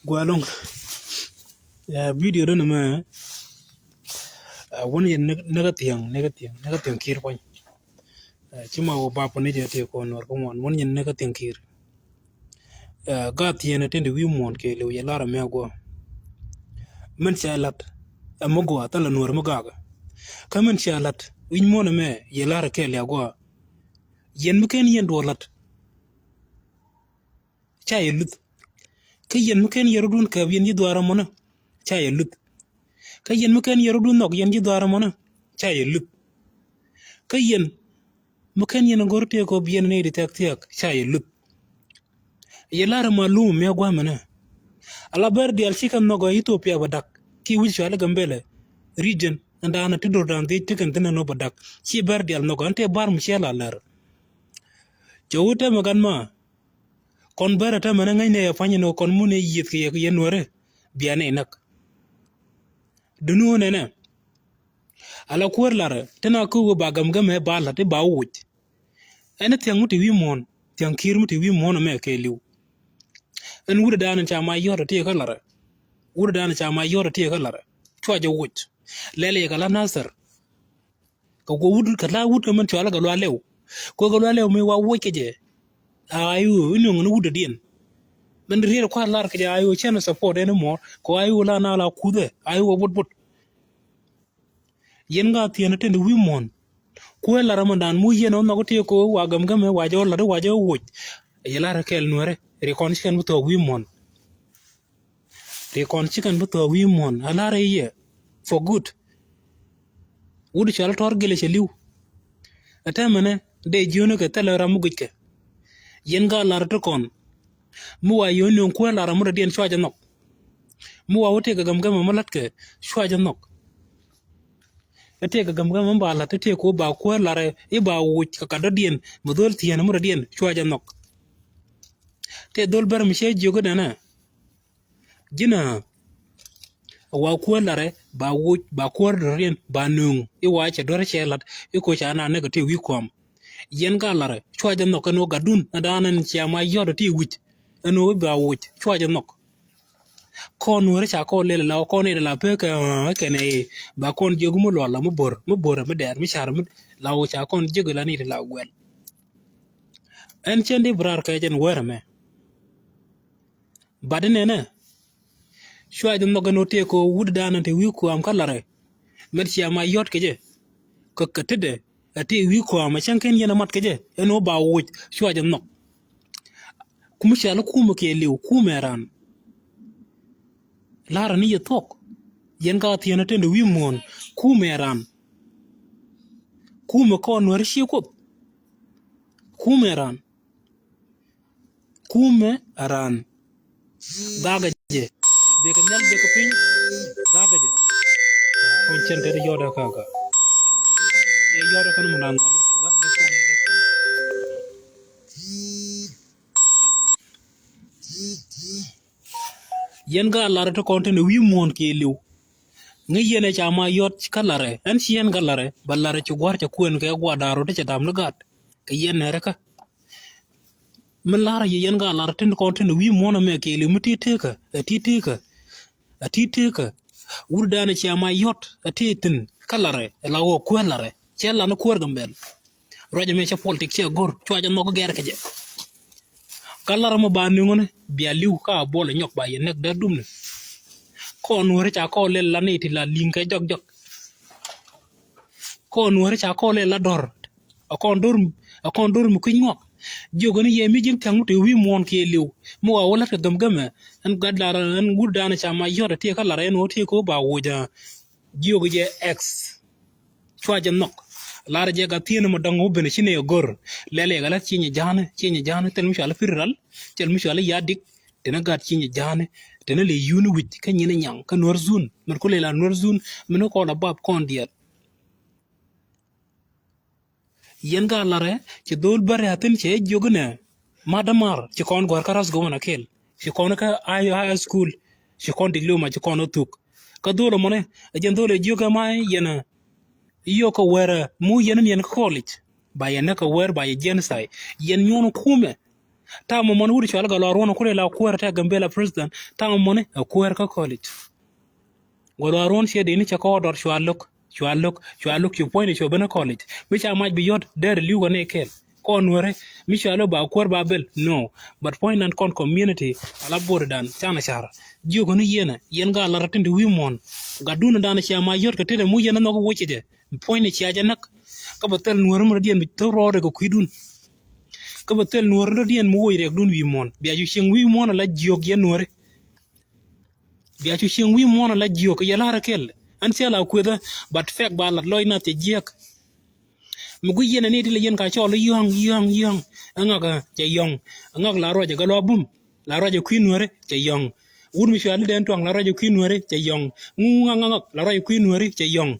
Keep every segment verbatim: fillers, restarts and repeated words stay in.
Guɛl ɛlɔ̱ŋ. Ɛ, video däni mɛ, ɛ, wun yɛn ni, ni kä thiäŋ, ni kä thiäŋ, ni kä thiäŋ ki̱i̱r puɔ̱ny. Ɛ, ci ma wä bap ni jɛ ti kɔn nuɔr kä ŋuan, wun yɛn ni kä thiäŋ ki̱i̱r. Ɛ, gaat thieen tin di wi̱i̱ muɔ̱ɔ̱n kɛ liw yɛ lar ɛmɛ guɔ. Min cɛ lat, ɛ mi gɔaa, thilɛ nuɔr mi gakä. Kä min cɛ lat, wi̱i̱ muɔ̱ɔ̱n ɛmɛ, yɛ lar kɛ lia̱ guɔ. Yɛn mi ken yɛn duɔ lat. Ca yɛ luth. Kä yɛn mi ken yɛn rɔ̱dun kɛp yɛn ji̱ dhuaar ɛmɔnä, ca yɛ luth. Kä yɛn mi ken yɛn rɔ̱dun nhɔk yɛn ji̱ dhuaar ɛmɔnä, ca yɛ luth. Kä yɛn mi ken yɛn go̱r tëë kɔ biɛn ni di thiak thiak, ca yɛ luth. Yɛ lar ɛmɔ lum mi a gua̱a̱mɛnɛ. Ala bɛr diaal ci kɛ nhɔk ɛ Ethiopia bɛ dak, ki wi̱c cuali Gambɛlɛ region, ɛn daanɛ ti do̱r daan dhiec ti kɛn thi̱n ɛn ɔ bɛ dak. Ci bɛr diaal nhɔk ɛ, ɛn tëë bar mi ciɛ la lɛr. Cɛ wut tɛmɛ gan ma. Kɔn bɛrɛ tɛmɛ ni ŋäcnɛ yɛ pa̱ny ni kɔn mun ni yieth kɛ yɛ, kɛ yɛ nuɔri. Bia ni näk. Duni wä nɛnɛ. Ala kuäär larɛ, ti na kä wä ba gäm gämɛ ba lat, i̱ ba woc. Ɛn thiäŋ mi ti wi̱i̱ muɔ̱ɔ̱n, thiäŋ ki̱i̱r mi ti wi̱i̱ muɔ̱ɔ̱n ɛmɛ kɛ li̱w. Ɛn wut dan ca ma yɔt ti kä larɛ. Wut dan ca ma yɔt ti kä larɛ. Cua jɛ woc. Lɛl yɛ kɛ la Nasir. Kɛ guɔ wut, kɛ la wut kɛ mɛn cualä kɛ lual lɛw. Kɛ kɛ lual lɛw mi wa wuɔc kɛ jɛ. A I O, inɔ ŋun wut dɔ̱diɛn. Mɛn riet kua̱r lar kɛ jɛ I O cɛn support ɛn mɔ. Kɛ I O la na la kuthɛ, I O bot bot. Yɛn ka thiɛn tɛn wi̱i̱ muɔ̱ɔ̱n. Kuɛ lar mɛn dan mu yɛn ɔ nhɔk ti ko wa gam gam wa jɛ ɔ lat wa jɛ ɔ wuɔc. Yɛ lar kɛl nuɛrɛ, ri kɔn ci kɛn bi thɔk wi̱i̱ muɔ̱ɔ̱n. Ri kɔn ci kɛn bi thɔk wi̱i̱ muɔ̱ɔ̱n, a lar i̱ yɛ, for good. Wut cɔal tɔr gilɛ cɛ li̱w. Ɛ tɛmɛnɛ, dee jiöni kɛ thilɛ ram mi guickɛ. Yɛn gaa lar ti kɔn. Mi wa yio̱o̱ni kuäär lar ram mi dɔ̱diɛn cua jɛ nhɔk. Mi wa wä tëëkɛ gäm gämɛ mi la̱tkɛ, cua jɛ nhɔk. Ɛ tëëkɛ gäm gämɛ mi ba la̱t, ɛ tëëkɛ wä ba kuäär lar i̱ ba wuc kɛ kat dɔ̱diɛn, mi dho̱l thieen mi dɔ̱diɛn, cua jɛ nhɔk. Tëë dho̱l bɛr mi cɛ jiök i̱ nɛnɛ. Ji̱n a wa kuäär larɛ, ba wuc, ba kuäär dɔ̱riɛn, ba nööŋ, i̱ wa cɛ duer cɛ la̱t, i̱ koc a na näk ɛ ti wi̱i̱ kuam. Yɛn ka larɛ, cua jɛ nhɔk ɛn ɣöö gatdun, ɛ da̱a̱n ɛn cia ma yɔt ɛ ti wi̱c, ɛn ɣöö i̱ ba wuc, cua jɛ nhɔk. Kɔn weri ca kɔn lɛl la, kɔn i̱ la pek ɛ, ɛ kɛn ɛ, ba kɔn jiök mi luɔl la, mi bo̱r, mi bo̱r, mi dɛɛr, mi car, mi la wä ca kɔn jiök la ni ti la guɛl. Ɛn cɛn di bi raar kɛ jɛn wɛr ɛmɛ. Bat inɛnɛ. Cua jɛ nhɔk ɛn ɣöö tëëkɛ wut da̱a̱n ɛn te wi̱i̱ kua̱a̱m kä larɛ. Mɛt cia ma yɔt kɛ jɛ. Kɛ kɛ tetdɛ. Ɛ tëë wi̱i̱ kua̱a̱m ɛ cäŋ kɛn yɛn ɛ mat kɛ jɛ. Ɛn ɣöö ba woc. Cua jɛ nhɔk. Kum cɔal i̱ kumɛ kiɛ li̱w. Kumɛ ran. La̱rä ni yɛ thuɔ̱k. Yɛn ka thieen ɛ tëndɛ wi̱i̱ muɔ̱ɔ̱n. Kumɛ ran. Kumɛ kɔn nuɛri cie kuoth. Kumɛ ran. Kumɛ a raan. Gakɛ jɛ. Bikɛ nhial bikɛ piny. Gakɛ jɛ. Kɔn cɛn tɛt yɔɔdɛ kaka. Yɛ yɔɔdɛ kɛn mi naan. Yɛn gaa larɛ ti kɔn tɛn wi̱i̱ muɔ̱ɔ̱n kiɛ li̱w. Ŋäc yɛn ɛ ca ma yɔt kä larɛ. Ɛn ci yɛn kä larɛ. Bɛ larɛ ci gua̱r cɛ kuɛn kɛ gua̱a̱r da̱a̱r rot ti cɛ da̱a̱m ni gaat. Kɛ yɛn nɛrɛ kä. Mi lar yɛ yɛn gaa lar tin kɔn tin wi̱i̱ muɔ̱n ɛmɛ kɛɛliw mi ti tekä, ɛ ti tekä, ɛ ti tekä. Wut danɛ cia ma yɔt, ɛ ti thin, kä larɛ, ɛ la wä kuäär larɛ, cɛ lan kuäär Gambɛl. Ruac ɛmɛ cɛ politik cɛ go̱r, cua jɛ nhɔk gɛr kɛ jɛ. Kä lar ɛmɔ ba niŋä ni, bia li̱w ka buɔl ɛ nyɔk ba yɛ nɛk dee dumni. Kɔn weri ca kɔn lɛl la ni ti la li̱ŋ kɛ jɔk jɔk. Kɔn weri ca kɔn lɛl la dɔr. A kɔn dor, a kɔn dor mi kui̱ ŋuak. Jiök ni yɛ mi ji̱n thiaŋ mi te wi̱i̱ muɔ̱ɔ̱n kiɛ li̱w. Mi wa wä la̱t kɛ gäm gämɛ. Ɛn gat lar ɛn wut danɛ ca ma yɔt a tiɛ kä lar ɛn wä tiɛ kä wä ba woc a. Jiök jɛ X. Cua jɛ nhɔk. Lar jɛ gat thieen mɔ dɔŋ wä ben ci nɛ yɛ go̱r. Lɛl yɛ gat la ci nyɛ ja̱a̱nɛ, ci nyɛ ja̱a̱nɛ, thil mi cua la pi̱r ral, thil mi cua la ya̱a̱ dik. Tɛn a gat ci nyɛ ja̱a̱nɛ, tɛn a lɛ yun wi̱c kä nyin nyaŋ kä nuɔr zun. Mɛn ku lɛ la nuɔr zun, mɛn ku kɔn a bap kɔn diɛl. Yɛn gaa larɛ, ci dho̱l bärɛ a thi̱n cɛ jiök inɛ. Ma dämar, ci kɔn gɔ̱a̱r kä ras gɔmɛ na kɛl. Ci kɔn kä high, high school, ci kɔn diploma, ci kɔn ɔ thuk. Kä dho̱l ɛmɔnɛ, ɛ jɛn dho̱l ɛ jiök ɛ ma yɛn ɛ. Yio̱k kɛ wɛrɛ, mu yɛn in yɛn kä college. Ba yɛn nɛ kɛ wɛr, ba yɛ genocide. Yɛn nyuɔn kumɛ. Tamɛ mɔni wut cual Gatluak Ruɔ̱n kulɛ la kuäär tɛ Gambela president. Tamɛ mɔni ɛ kuäär kä college. Gatluak Ruɔ̱n ciɛ dee ni cɛ kɔɔdɔr cua lo̱k, cua lo̱k, cua lo̱k ci puɔ̱ny ni cua ben ɛ college. Mi ca mac bi yɔ̱t dee ri li̱w kɛ ni kɛl. Kɔn Nuɛri mi cua lo̱k ba kuäär ba bel. No. But puɔ̱ny nan kɔn community ala bo̱o̱r dan canɛ car. Jiök ni yɛn ɛ, yɛn Gatluak tin di wi̱i̱ muɔ̱ɔ̱n. Gatdun dan cia mac yɔ̱t kɛ tetdɛ mu yɛn ɛ nhɔk wecɛ jɛ. Puɔ̱ny ni cia jɛ näk. Kä bɛ thil Nuɛri mi rɔ diɛn mi thok rɔɔdɛ kɛ kui̱dun. Kä bɛ thil Nuɛri rɔ diɛn mi woc riɛkdun wi̱i̱ muɔ̱ɔ̱n. Bia cu cieŋ wi̱i̱ muɔ̱ɔ̱n ala jiök yɛn Nuɛri. Bia cu cieŋ wi̱i̱ muɔ̱ɔ̱n ala jiök yɛ la̱rä kɛl. Ɛn thil a kuethä, but fɛk ba lat lɔc nath cɛ jiäk. Mi guic yɛn ani ti la yɛn ka cɔl i̱ yɔ̱ŋ, yɔ̱ŋ, yɔ̱ŋ. Ɛŋak cɛ yɔ̱ŋ. Ɛŋak la ruacɛ Gatluak Bum. La ruacɛ kui̱ Nuɛri cɛ yɔ̱ŋ. Wut mi cua ni dee tuaŋ la ruacɛ kui̱ Nuɛri cɛ yɔ̱ŋ. Ŋu ŋak ŋak ŋak la ruacɛ kui̱ Nuɛri cɛ yɔ̱ŋ.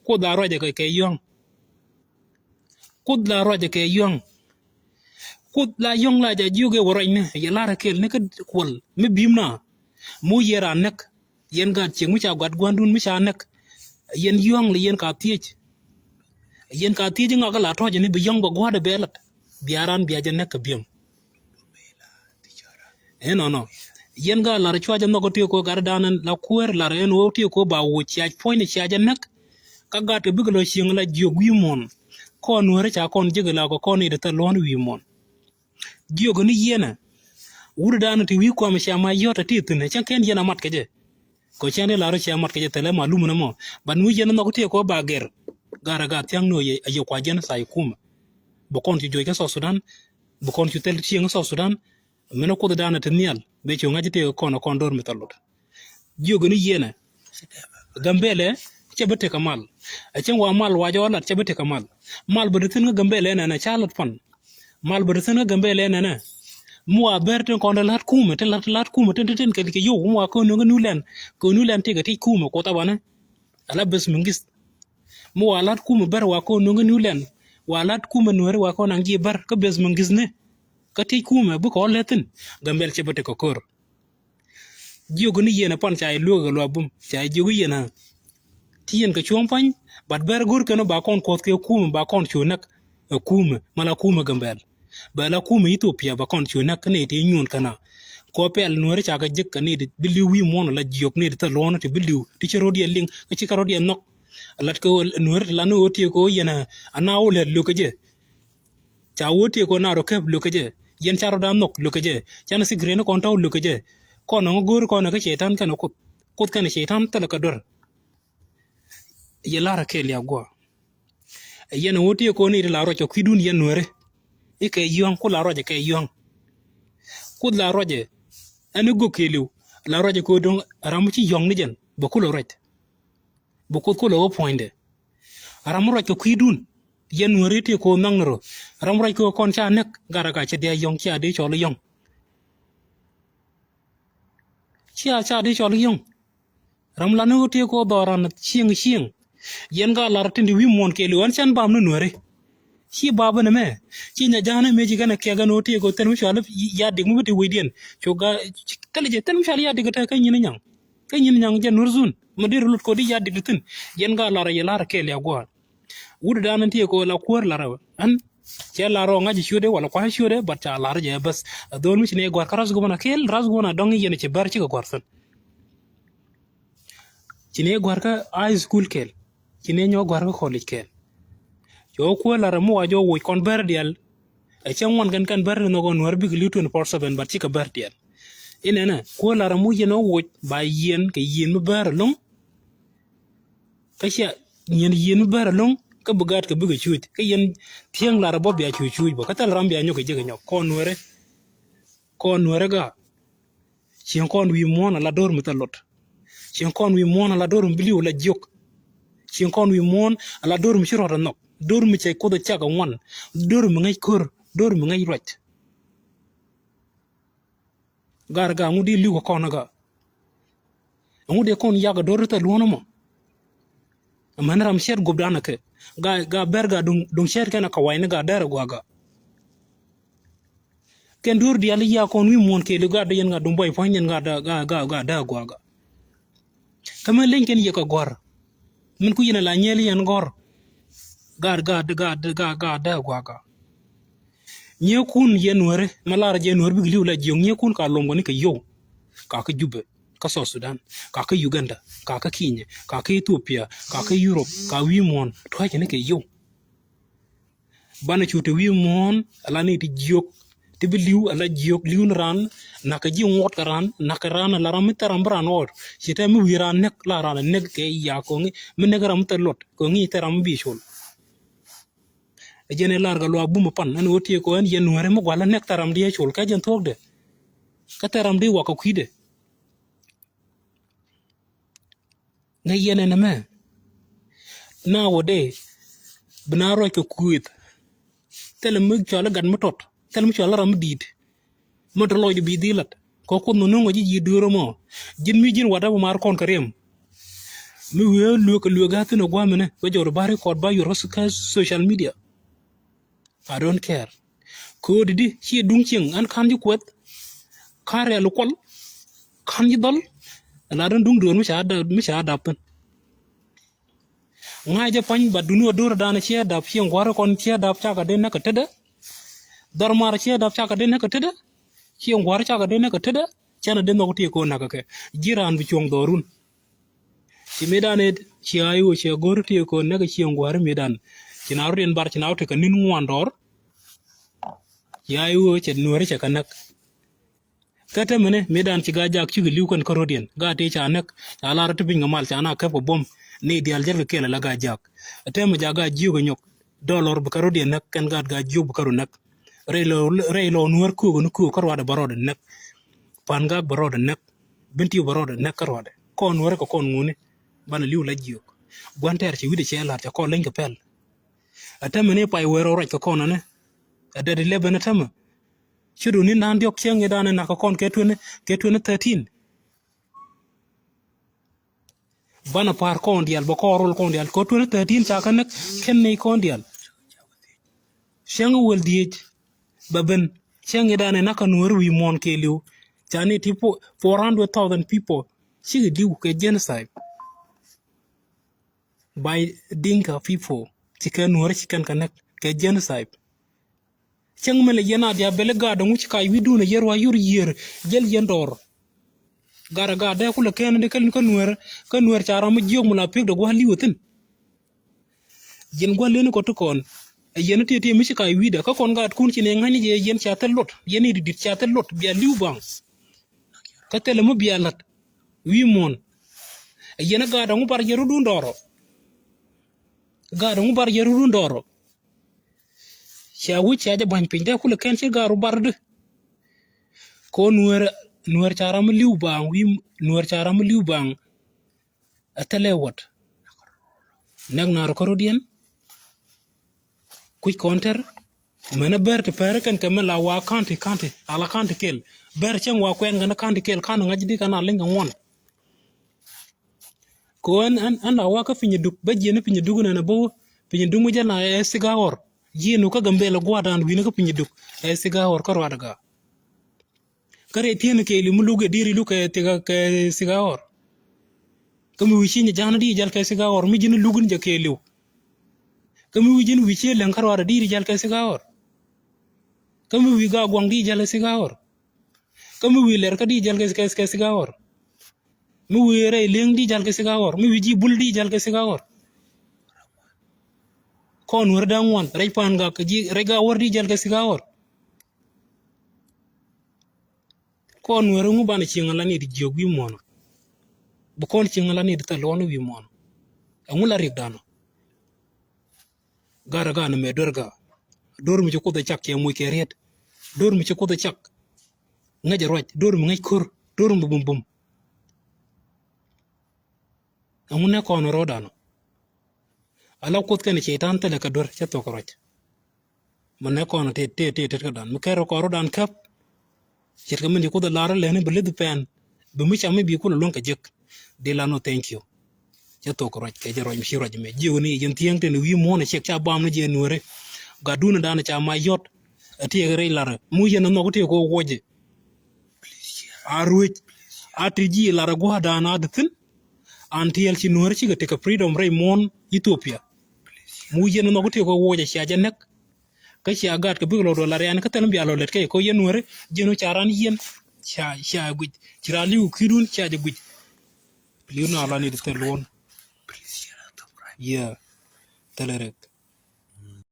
Kuoth la ruacɛ kɛ, kɛ yɔ̱ŋ. Kuoth la ruacɛ kɛ yɔ̱ŋ. Kuoth la yɔ̱ŋ la jɛ jiök ɛ wä ruacni yɛ la̱rä kɛl ni kä kuɔl mi bi̱i̱m na. Mu yɛ raan näk. Yɛn gaat ciek mi ca gua̱t gua̱ndun mi ca näk. Yɛn yɔ̱ŋ la yɛn ka thiec. Yɛn ka thiec ŋak la tɔ̱ɔ̱cɛ ni bi yɔ̱ŋ bɛ gua̱a̱dɛ bɛ lat. Bia raan bia jɛ näk kɛ bi̱i̱m. Ɛnɔnɔ. Yɛn gaat lar cuacɛ nhɔk kä tëë kɔ gat dan la kuäär lar ɛn ɣöö tëë kɔ ba woc ciac puɔ̱ny ni ciac ɛ näk. Kä gat kɛ bikɛ lɔ cieŋ la jiök wi̱i̱ muɔ̱ɔ̱n. Kɔn Nuɛri ca kɔn jek la kɔ kɔn i̱ dee thil luɔ̱n wi̱i̱ muɔ̱ɔ̱n. Jiök ni yɛn ɛ. Wut dan ti wi̱i̱ kuam cia ma yɔ̱t ɛ ti thi̱n ɛ cäŋ kɛn yɛn a mat kɛ jɛ. Kɔ cäŋ dee lar cia mat kɛ jɛ thilɛ malum ni mɔ. Ban wi̱i̱ yɛn nhɔk tëë kɔ ba gɛr. Gat ɛ gat thia̱ŋ ni ɣöö a yɛ kua jɛn tha̱a̱c kumɛ. Bɛ kɔn cu juɔc kä South Sudan. Bɛ kɔn cu thil cieŋ kä South Sudan. Min a Kuoth dan a te nhial bɛ cu ŋa̱c tëë kɔn a kɔn do̱r mi thil lot. Jiök ni yɛn ɛ. Gambɛlɛ cɛ bi tekɛ mal. Ɛ cäŋ wa mal wa jɔɔk lat cɛ bi tekɛ mal. Mal bä te thi̱n kä Gambɛlɛ nɛnɛ ca lat pan. Mal bä te thi̱n kä Gambɛlɛ nɛnɛ. Mi wa bɛr tin kɔn te lat kumɛ, te lat, lat kumɛ tin, tin, tin kɛ, kɛ yow, mi wa kä nöŋ kä New Land, kä New Land tëëkɛ tëëc kumɛ Kuoth a banɛ. Ala Beth Mengith. Mi wa lat kumɛ bär wa kä nöŋ kä New Land. Wa lat kumɛ Nuɛri wa kä naŋ ji̱ bär kä Beth Mengith ni. Kä tëëc kumɛ bikɛ ɣɔl lɛ thi̱n. Gambɛl cɛ bi tekɛ ko̱r. Jiök ni yɛn ɛ pan ca yɛ luäk kɛ Gatluak Bum ca yɛ jiök i̱ yɛn ɛ. Ti yɛn kɛ cuɔ̱ŋ pa̱ny, but bɛr go̱r kɛn ɔ ba kɔn kuɔth kɛ kumɛ ba kɔn cu näk. Ɛ kumɛ, ma la kumɛ Gambɛl. Bɛ la kumɛ Ethiopia ba kɔn cu näk kä nɛy ti nyuɔn kɛn a. Kɔ pɛl Nuɛri ca kɛ jek kɛ nɛy ti bi li̱w wi̱i̱ muɔ̱ɔ̱n la jiök nɛy ti thil luɔ̱ɔ̱n ti bi li̱w ti cɛ rɔ̱diɛn liŋ kä ci kɛ rɔ̱diɛn nhɔk. Lat kɛ Nuɛri ti la ni ɣöö tiek kɛ ɣöö yɛn ɛ ana wä lɛt lo̱k kɛ jɛ. Ca wä tiek kɔn a rɔ kɛp lo̱k kɛ jɛ. Yɛn ca rɔ da nhɔk lo̱k kɛ jɛ. Can a thik riɛn kɔn tɔw lo̱k kɛ jɛ. Kɔn ɔŋ go̱o̱r kɔn a kä cɛy ta̱n kɛn a Kuoth. Kuoth kɛn a cɛy ta̱n thilɛ kɛ duer. Yɛ lar a kɛɛl ya guɔ. Yɛn a wä tiek kɔn i̱ ti la ruac kɛ kui̱dun yɛn Nuɛri. I̱ kɛ yɔ̱ŋ ku la ruac kɛ yɔ̱ŋ. Kuoth la ruac ɛn i̱ gök kɛɛliw. La ruac kɛ do̱ŋ ram ci yɔ̱ŋ ni jɛn bɛ kulɛ ruac. Bɛ Kuoth kulɛ wä puɔ̱nydɛ. Ram mi ruac kɛ kui̱dun. Yɛn Nuɛri ti ko̱o̱m naŋ ni rɔ. Ram mi ruac kɛ kɔn ca näk gat ɛ ka cɛ diaal yɔ̱ŋ cia dee cɔl yɔ̱ŋ. Cia, cia dee cɔl yɔ̱ŋ. Ram la ni ɣöö ti ko̱o̱m dhɔran cieŋ cieŋ. Yɛn gat lar tin di wi̱i̱ muɔ̱ɔ̱n kɛɛliw ɛn cɛn bam ni Nuɛri. Ci bap ɛn ɛmɛ ci nya ja̱a̱n ɛmɛ ci kɛn ɛ kɛk ɛn ɣöö ti ko̱o̱m thil mi cual ya dik mi bi ti wecdiɛn. Cu ga thil jɛ thil mi cual ya dik ɛ te kä nyin nyaŋ. Kä nyin nyaŋ jɛ Nuɛr zun mi deri lut kodi ya dik ti thi̱n. Yɛn gat lar ɛ yɛ lar ɛ kɛɛl ya gua̱a̱r. Wut dan ti ko la kuäär lar ɛ ɛn cɛ lar ɔ ŋa̱c ciötdɛ wala kua̱c ciötdɛ but ca lar jɛ bäth. Ɛ dhol mi ci ni gua̱r kä ras gubana kɛɛl ras gubana dɔŋ yɛn ci bär cikɛ gua̱r thi̱n. Ci ni gua̱r kä high school kɛɛl. Ci ni nyɔ gua̱r kä college kɛɛl. Cɛ wä kuäär lar ɛ mi wa jɔ woc kɔn bär diaal. Ɛ cɛ ŋuan kɛn kɛn bär ni nhɔk ɔ Nuɛr bikɛ li̱w twenty four seven but cikɛ bär diaal. Inɛnɛ kuäär lar ɛ mi yɛn ɔ woc ba yiɛn kɛ yiɛn mi bär ɛlɔ̱ŋ. Kä cia nyin yieen mi bär ɛlɔ̱ŋ kä bi gaat kɛ bikɛ cuuc kä yɛn thiäŋ lar ɛ bä bia cuuc cuuc bä kä thil ram bia nyɔk kɛ jek ɛ nyɔk kɔn Nuɛrɛ. Kɔn Nuɛrɛ gaa. Cieŋ kɔn wi̱i̱ muɔ̱ɔ̱n ala do̱r mi thil lot. Cieŋ kɔn wi̱i̱ muɔ̱ɔ̱n ala do̱r mi bi li̱w ala jiök. Cieŋ kɔn wi̱i̱ muɔ̱ɔ̱n ala do̱r mi ci rɔɔdɛ nhɔk do̱r mi cɛ Kuoth ɛ cak ɛ ŋuan do̱r mi ŋäc ko̱r do̱r mi ŋäc ruac. Gar ga ŋut di li̱w kɛ kɔn ga. Ŋut di kɔn yak do̱r thil luɔ̱n mɔ. Mɛn ram ciɛt gup dan kɛ ga ga ber ga duŋ duŋ ciɛt kɛn a kawai ni ga der gua ga. Kɛn do̱r dial ya kɔn wi̱i̱ muɔ̱n kɛ li ga de yɛn ga duŋ bɔy pua̱ny yɛn ga da ga ga ga da gua ga. Kä mɛn leny kɛn yɛ kɛ gɔr. Min ku yɛn a la nyɛl yɛn gɔr. Ga ga ga ga da gua ga. Nyiekun yɛ Nuäri, ma lar jɛ Nuäri bik li̱w la jiök, nyiekun ka lom kɔni kɛ yio̱w. Ka kä Jubɛ, kä South Sudan, ka kä Uganda, ka kä Kenya, ka kä Ethiopia, ka kä Europe, ka wi̱i̱ muɔ̱ɔ̱n, tua̱cɛ ni kɛ yio̱w. Banɛ cu ti wi̱i̱ muɔ̱ɔ̱n, ala ni ti jiök, ti bi li̱w, ala jiök, li̱w ni ran, nakä ji̱ ŋuɔt kɛ ran, nakä ran, ala ram mi thɛr ram bi ran ɣɔɔt. Ci tɛ mi wi̱i̱ ran näk, la ran näk kɛ ya koŋi, mi näk ram mi thɛr lot, koŋi thɛr ram mi bi col. Ɛ jɛn ɛ lar kɛ luaak bum ɛ pan, ɛn ɣöö tiee kɔ ɛn yɛn Nuäri mi gua̱l ɛ näk thɛr ram di ɛ col, kɛ jɛn thuɔ̱kdɛ. Kä thɛr ram di wak kɛ kui̱dɛ. Ŋäc yɛn ɛn ɛmɛ. Nowadays, bi na ruac kɛ kuëth. Thilɛ mi cɔal i̱ gat mi tɔt. Thilɛ mi cɔal i̱ ram mi di̱i̱t. Mi te lɔcdɛ bi dhil lat. Kɛ Kuoth mi no̱o̱ŋ ɔ ji̱ ji̱ dueer ɛmɔ. Ji̱n mi ji̱n watdä bi mar kɔn kɛ riɛm. Mi wee luek kɛ luek a thin ɛ gua̱a̱mɛnɛ. Bä jɔt bä record bä yuɔr kä social media. I don't care. Ko̱o̱di di ci duŋ cieŋ ɛn ka̱n ji̱ kuɛth. Ka̱n rɛl kuɔl. Ka̱n ji̱ dhɔl. Ɛn la den duŋ duɔ̱ɔ̱r mi ca dap, mi ca dap thin. Ŋa̱c jɛ pa̱ny, but duni ɣä do̱r dan ciɛ dap, ciɛ ŋua̱r kɔn ciɛ dap cakɛ den näk kɛ tetdä. Dhɔr mar ciɛ dap cakɛ den näk kɛ tetdä. Ciɛ ŋua̱r cakɛ den näk kɛ tetdä. Cɛn a den nhɔk ti ko̱ näk kɛ. Ji̱ raan bi cuɔ̱ŋ dhɔrun. Ci mëëdan ëë ci a i̱ ɣöö ciɛ go̱r ti ko̱ näk ciɛ ŋua̱r mëëdan. Ci na rut in bar ci na wä tekɛ ni̱n ŋuan dɔɔr. Ci a i̱ ɣöö cɛ Nuääri cɛ kɛ näk. Kä tämɛnɛ mëëdan ci Gaa-jaak cikɛ li̱w kɛn kä ro̱diɛn. Gaa tëë ca näk, ca lar ti piny kɛ mal, ca na käp kɛ buɔ̱m. Ni diaal jɛl kɛ kɛl ala Gaa-jaak. Ɛ tämɛ ja Gaa-jiök ɛ nyɔk. Dɔlɔr bi kä ro̱diɛn näk, kɛn gaat Gaa-jiök bi kä ro näk. Rɛy lɔ, rɛy lɔ Nuäär köök ni köök kä ruaadɛ bä rɔɔdɛ näk. Pa̱n Gak bä rɔɔdɛ näk. Bentiu bä rɔɔdɛ näk kä ruaadɛ. Kɔn Nuäär kɛ kɔn ŋuni. Banɛ li̱w la jiök. Gua̱n tɛɛr ci wi̱cdɛ cɛ la̱r ca kɔn leny kɛ pɛl. Ɛ tämɛ ni pay wee rɔ ruac kɛ kɔn ɛnɛ. Ɛ dɛt ilɛpɛn ɛ tämɛ. Ci du ni naan diɔk cieŋ i̱ danɛ nak kɛ kɔn kɛ twenty, kɛ twenty thirteen. Banɛ pa̱a̱r kɔn diaal, bɛ kɔn rol kɔn diaal. Kɛ twenty thirteen ca kɛ näk kɛn nɛy kɔn diaal. Cäŋ wäl dhieec bɛ ben. Cäŋ i̱ danɛ nak kɛ Nuäär wi̱i̱ muɔ̱ɔ̱n kɛɛliw. Ca ni ti four hundred thousand people. Cikɛ diw kɛ genocide. By Dinka people. Ci kɛ Nuäär ci kɛn kɛ näk kɛ genocide. Cäŋ mɛ lɛ yɛn a diaal bɛl i̱ gaat dɔ̱ŋ wi̱c kac wi̱cdun a yɛr wa yur yiër jäl yɛn dɔɔr. Gaat a gaat dee kulɛ kɛn di kɛl ni kä Nuäär, kä Nuäär ca ram mi jiök mi la pi̱ek dee gua̱a̱r li̱w a thi̱n. Yɛn gua̱a̱r leni kɔ ti kɔn. Ɛ yɛn ti ti mi ci kac wi̱cdɛ kä kɔn gaatkun ci ni ŋa̱cni jɛ yɛn ca thil lot, yɛn i̱ di di̱t ca thil lot bia li̱w baŋ. Kä thilɛ mi bia la̱t wi̱i̱ muɔ̱ɔ̱n. Ɛ yɛn a gaat dɔ̱ŋ bar yɛr rudun dɔɔrɔ. Gaat dɔ̱ŋ bar yɛr rudun dɔɔrɔ. Cia wi̱c cia jɛ ba̱ny piny dee kulɛ kɛn ci garu bar di. Ko Nuäär, Nuäär ca ram mi li̱w baŋ wi̱i̱, Nuäär ca ram mi li̱w baŋ. A thilɛ wat. Näk naar kä ro̱diɛn. Kuc kɔn tɛr. Mɛnɛ bɛr ti pɛr kɛn kɛ mɛ la wa ka̱n ti, ka̱n ti, ala ka̱n ti kɛl. Bɛr cɛŋ wa kuɛn kɛn ka̱n ti kɛl, ka̱n ŋa̱c di kɛn a liŋ kɛ ŋuɔn. Ko ɛn, ɛn, ɛn la wa kä Pinyiduk, bä jiɛn Pinyiduk nɛn a bä wä, Pinyiduk mi jɛ la ɛ Sigaɣɔr. Jiɛn wä kä Gambɛl gua̱a̱r dan wi̱n kä Pinyiduk, ɛ Sigaɣɔr kä ruaadɛ gaa. Kä rɛy thieen kɛɛliw mi luk ɛ di̱i̱r iluk kɛ thika kɛ Sigaɣɔr. Kä mi wi̱i̱ ci nyi ja̱a̱n di jäl kɛ Sigaɣɔr, mi ji̱n luk in jɛ kɛɛliw. Kä mi wi̱i̱ ji̱n wi̱i̱ ci läŋ kä ruaadɛ di̱i̱r jäl kɛ Sigaɣɔr. Kä mi wi̱i̱ gaa guaŋ di jäl kɛ Sigaɣɔr. Kä mi wi̱i̱ lɛr kä di jäl kɛ, kɛ, kɛ Sigaɣɔr. Mi wi̱i̱ rɛy li̱eŋ di jäl kɛ Sigaɣɔr. Mi wi̱i̱ ji̱ bul di jäl kɛ Sigaɣɔr. Kɔn wär da̱ŋ wan, rɛy Pa̱a̱n Gak, ji̱, rɛy Gaawär di jäl kɛ Sigaɣɔr. Kɔn Nuäär, ɛŋu banɛ cieŋ ala ni ti jiök wi̱i̱ muɔ̱ɔ̱n? Bi kɔn cieŋ ala ni ti thil luɔ̱n wi̱i̱ muɔ̱ɔ̱n. Ɛŋu la riɛk danɔ? Gat ɛ gat ni mɛ duer gaa. Do̱r mi ci Kuoth ɛ cak cɛ moc kɛ riet. Do̱r mi ci Kuoth ɛ cak ŋäc ɛ ruac. Do̱r mi ŋäc ko̱r. Do̱r mi bum bum. Ɛŋu nɛ kɔn rɔɔdan ɔ? Ala Kuoth kɛnɛ Cɛytan thilɛ kɛ duer cɛ thok ruac. Mi nɛ kɔn tëë tëë tëë tëë kä dan mi kɛr kɔn rɔɔdan käp. Ce̱tkɛ min ci Kuoth ɛ lar ɛ lɛni bi lith pɛn bi mi cam mi bi kulɛ luäŋ kɛ jek. Di la nɔ thank you. Cɛ thok ruac kɛ jɛ ruac mi ci ruac mɛ jiök ni yɛn thiäŋ tëë ni wi̱i̱ muɔ̱ɔ̱n ɛ ciɛk ca bam ni jɛ Nuääri. Gatdun ɛ dan ɛ ca mac yɔt. Ɛ tiɛɛk rɛy lar ɛ mi wi̱c yɛn ɛ nhɔk tiɛɛk kɛ wä wuɔcɛ. A ruec a ti ji̱ lar a gua̱a̱r dan a di thi̱n. An tiɛɛl ci Nuääri cikɛ tekɛ freedom rɛy muɔ̱ɔ̱n Ethiopia. Mi wi̱c yɛn nhɔk ti kɛ wuɔcɛ cia jɛ näk. Kä cia gat kɛ bik lɔ duɔl a rian kä thil mi bia lɔ lɛt kɛ kɔ yɛn weri jiɛn wä ca ran yɛn. Ca ca guic ci ran liw ki̱dun ca jɛ guic. Liw na lɔ ni di thil luɔn. Yeah. Thil rek.